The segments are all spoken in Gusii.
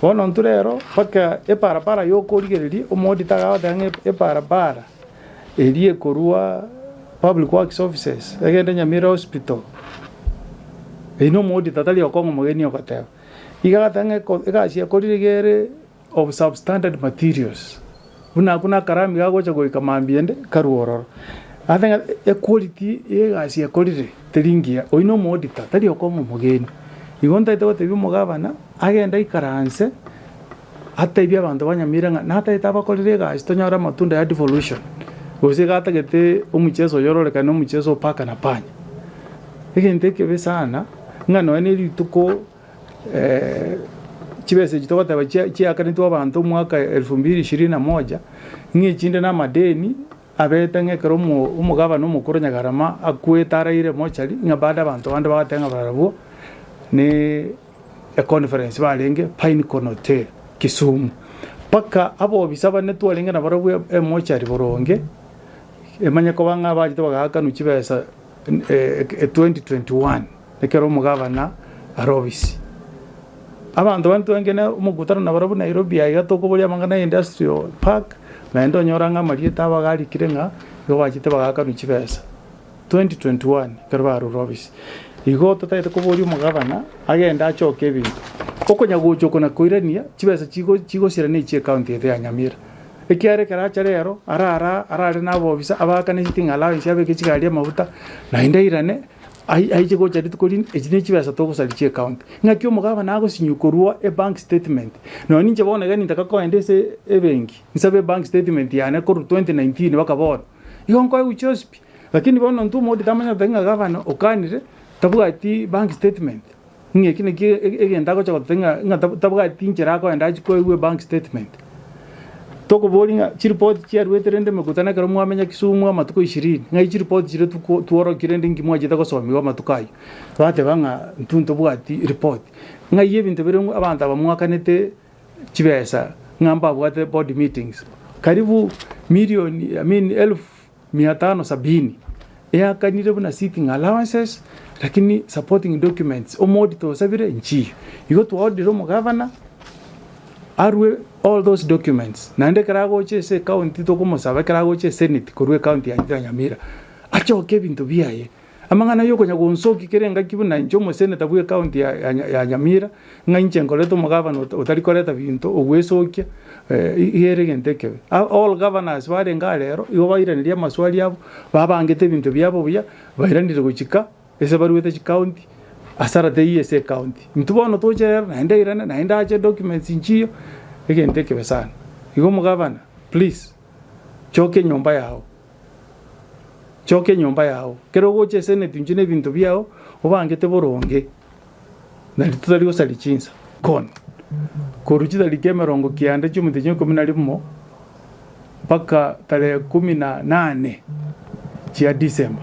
Bono intwe rero mpaka eparapara yokorigereria omoauditor agagoteba ng'a eparapara eria ekorwa public works offices egende Nyamira hospital, eyio na omoauditor tari okong'a omogeni ogoteba. Iga agateba ng'a eko egasi ekorire iga ere of substandard materials, buna akwo na akarami gagocha goika mambia ende karwe ororo. Agateba ng'a equality ya egasi ekorire teri ngiya, oyio na omoauditor tari okong'a omogeni. Igo ntaete gotebia omogabana agende aikaranse atebie abanto ba Nyamira ng'a natagete abakorere egasi tonyore amatunda ya devolution, gose iga atagete omocheso oyo ororekane omocheso o paka na panya. Egento ekebe sana, ng'a nonya na erituko chibesa echi togoteba chia chiakanetwe abanto omwaka elfu mbili ishirini na moja, ng'a echinde na amadeni abete ng'a ekero omo omogabana omokoro Nyagarama akwete araire mochari, ng'a bado abanto bande bagateba ng'a barabwo ne econference barenge Pinecone Hotel Kisumu. Mpaka abobisa bane twarenge nabarabwo emochari boronge, emanye koba ng'a abachete bagaakanwa chibesa 2021 ekero omogabana are obisi. Abanto bande twarenge na omokutano nabarabwo Nairobi aiga tokoboria amang'ana ya industrial park, naende onyora ng'a amarieta abo agarikire ng'a igo bachete bagaakanwa chibesa. 2021 ekero barure obisi. Igo totagete koboria omogabana agende achoke ebinto. Okonya gocha oko na koirania chibesa chigo chigosira ne chie county yaito ya Nyamira. Ekiagera ekero acha rero arara arare na abobisa abaakane sitting allowance abeke chigari amafuta naende airane ai aiche gocha rituko rinde echi ne chibesa togosaria chie county. Ng'aki omogabana agosinywa korwa ebank statement nonye ninche bono iga nintaka kogenda ase ebenki nsabe ebank statement yane korwa 2019 mpaka bono. Igo nkoegwa chionsi pi, lakini bono intwe omonto tamanyete ng'a gavana okanire tabwati bank statement, ng'a eki naki egento agocha goteba ng'a ng'a tabwati inchera akoenda achie koegwa ebank statement. Tokoboria ng'a chiripoti chiaruete rende emekutano ekero mwamenya Kisumu amatuko ishirini, ng'ai chiripoti chiria tuko tworokia rende nki mwachete gosomiwa amatuko ayio. Bateba ng'a intwe ntobwati ripoti. Ng'ai ebinto bire abanto aba mwakanete chibesa ng'a mbabwate board meetings karibu milioni I mean elfu mia tano sabini eakanire buna sitting allowances lakini supporting documents omoauditor osabire nchiyo. Igo twaordeire omogavana arwe all those documents naende ekero agocha ase ecounty tokomosaba ekero agocha esenate korwa ecounty ya Nyamira achoke ebinto biaye. Amang'ana y'okonya gonsokia kera engaki buna inche omoseneta bw'ecounty ya ya ya Nyamira, ng'a inche nkorete omogavana ota otari koreta binto ogwesokia iga ere egento ekebe. All governors barenge aa rero, igo bairaneria amaswali abo, babangete ebinto biabo buya, bairanire gochika ase baruete chicounty, asara teiyo ase ecounty. Intwe bono toche rero naende airane, naende ache documents nchiyo, egento ekebe sana. Igo omogavana, please, choka enyomba yago. Choka enyomba yao, ekero ogocha eseneti inche na ebinto biao, obangete boronge, naende totari gosaria chinsa. Gone. Korwa chitariki emerongo kianda chi'omotienyi o ikomi na rimo mpaka tarehe kumi na nane chia December,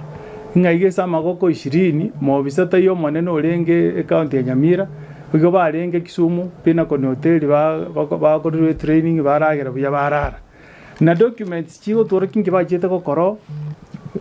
ng'a iga ase amagoko ishirini, mobisa taiyo omonene orenge ecounty ya Nyamira, igo barenge Kisumu, Pinnacle Hotel ba bakorerwe etraining baragera buya barara. Na documents chigotworokia inki bachiete gokora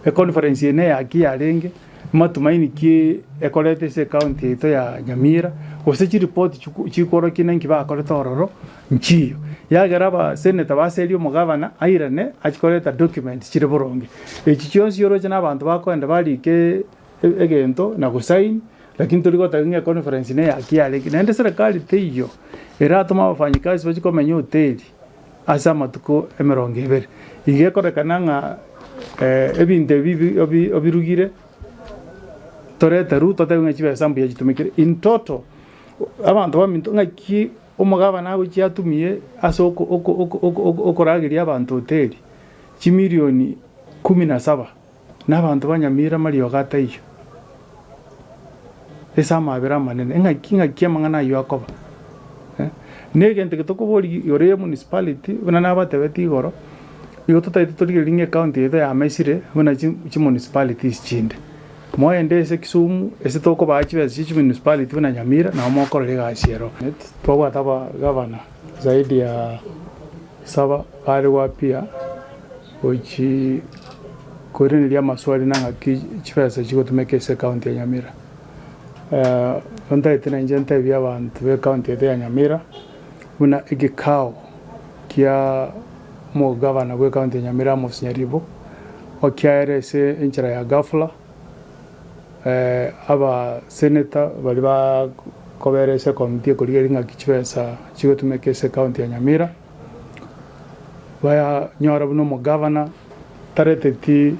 econference eye neyaki yarenge, matumaini ki ekorete ase ecounty yaito ya Nyamira, gose chiripoti chiku chikworokia na inki bakorete ororo nchiyo. Yagera abaseneta baserie omogavana airane achie koreta documents chire boronge. Echi chionsi oroche na abanto bakoenda barike egento na gosign, lakini tori goteba ng'a econference neyaki yarenge. Naende serikali teiyo eratome abafanyikazi bachie komenya hoteli. ase amatuko emerongo ebere. Iga ekorekana ng'a ebinto ebi obi obirugire torete ruu totebe ng'a chibesa mbuya chitumekire. In total, abanto baminto ng'aki omogabana agochia atumie ase oko oko oko oko okorageria abanto hoteli chimilioni kumi na saba, na abanto ba Nyamira mariogo ataiyo, ase amabera amanene, ng'aki ng'aki amang'ana ayio akoba eh? Na egento eke tokoboria igoro ya emunicipality, buna nabatebetie igoro, igo totagete torigererie ng'a ecounty yaito yamesire buna chi chimunicipalities chinde. Moende ase Kisumu, ase tokobaa chibesa chia chimunicipality buna Nyamira, nabo mokorora egasi ero. Twabwate abagavana zaidi ya saba bare goappear. Gochi koiraneria amaswali na ng'aki chibesa chigotumeka ase ecounty ya Nyamira. Ntagete nainche ntebie abanto be ecounty yaito ya Nyamira, buna egekao kia omogavana bw'ecounty ya Nyamira Amos Nyaribo, okiaere ase enchera ya ghafla, aba senator baria bakobera ase ecommittee ekorigereria ng'aki chibesa chigotumeka ase ecounty ya Nyamira, bayanyora buna omogavana tareteti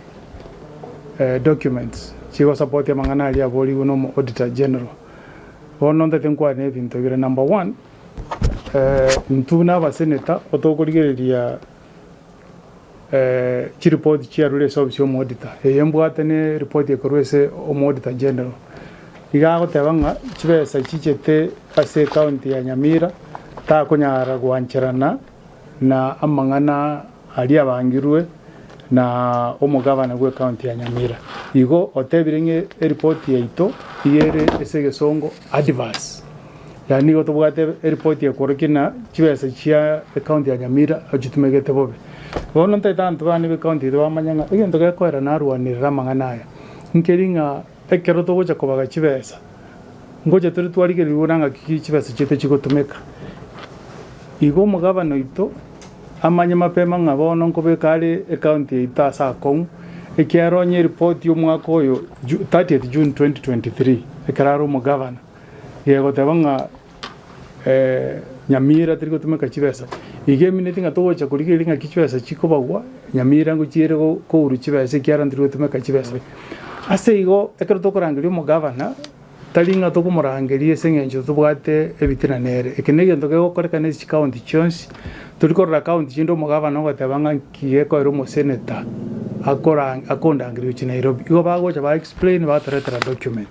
documents chigosupport amang'ana aria aborigwe na omo auditor general. Bono ntete nkwane ebinto bire number one, intwe buna abaseneta otokorigereria chiripoti chiarure ase ofisi ya omoauditor, eye mbwate ne eripoti ekorwa ase omoauditor general, iga agoteba ng'a chibesa chichete ase ecounty ya Nyamira takonyara goancherana na amang'ana aria abangirwe na omogavana bwe county ya Nyamira. Igo otebire ng'a eripoti yaito iga ere ase egesongo adverse. Yaani nigo tobwate eripoti ekorokia ng'a chibesa chia ecounty ya Nyamira ochitumegete bobe. Bono ntaete abanto bane be county yaito bamanye ng'a egento gekoera narwanerera amang'ana aya, nkeri ng'a ekero togocha kobaga chibesa, ngocha tore twarigererigwe buna ng'aki chibesa chiaito chigotumeka. Igo omogabana oito amanye mapema ng'a bono nkobeka are ecounty yaito ase akong'u, ekiagera onye eripoti y'omwaka oyo Ju 30th June 2023, ekero are omogavana, gegoteba ng'a Nyamira teri gotumeka chibesa, iga emineti ng'a togocha korigereria ng'aki chibesa chikobagwa, Nyamira ngochiere kourwa chibesa ekiagera ntiri gotumeka chibesa. Ase igo, ekero tokorangeria omogavana, tari ng'a tokomorangeria ase eng'encho tobwate ebitina nere, eke na egento kegokorekana ase chikaunti chionsi, tori korora kaunti chinde omogavana ogoteba ng'a nki gekoera omoseneta akora akondangeria gochia Nairobi. Igo bagocha ba explain batoretera document.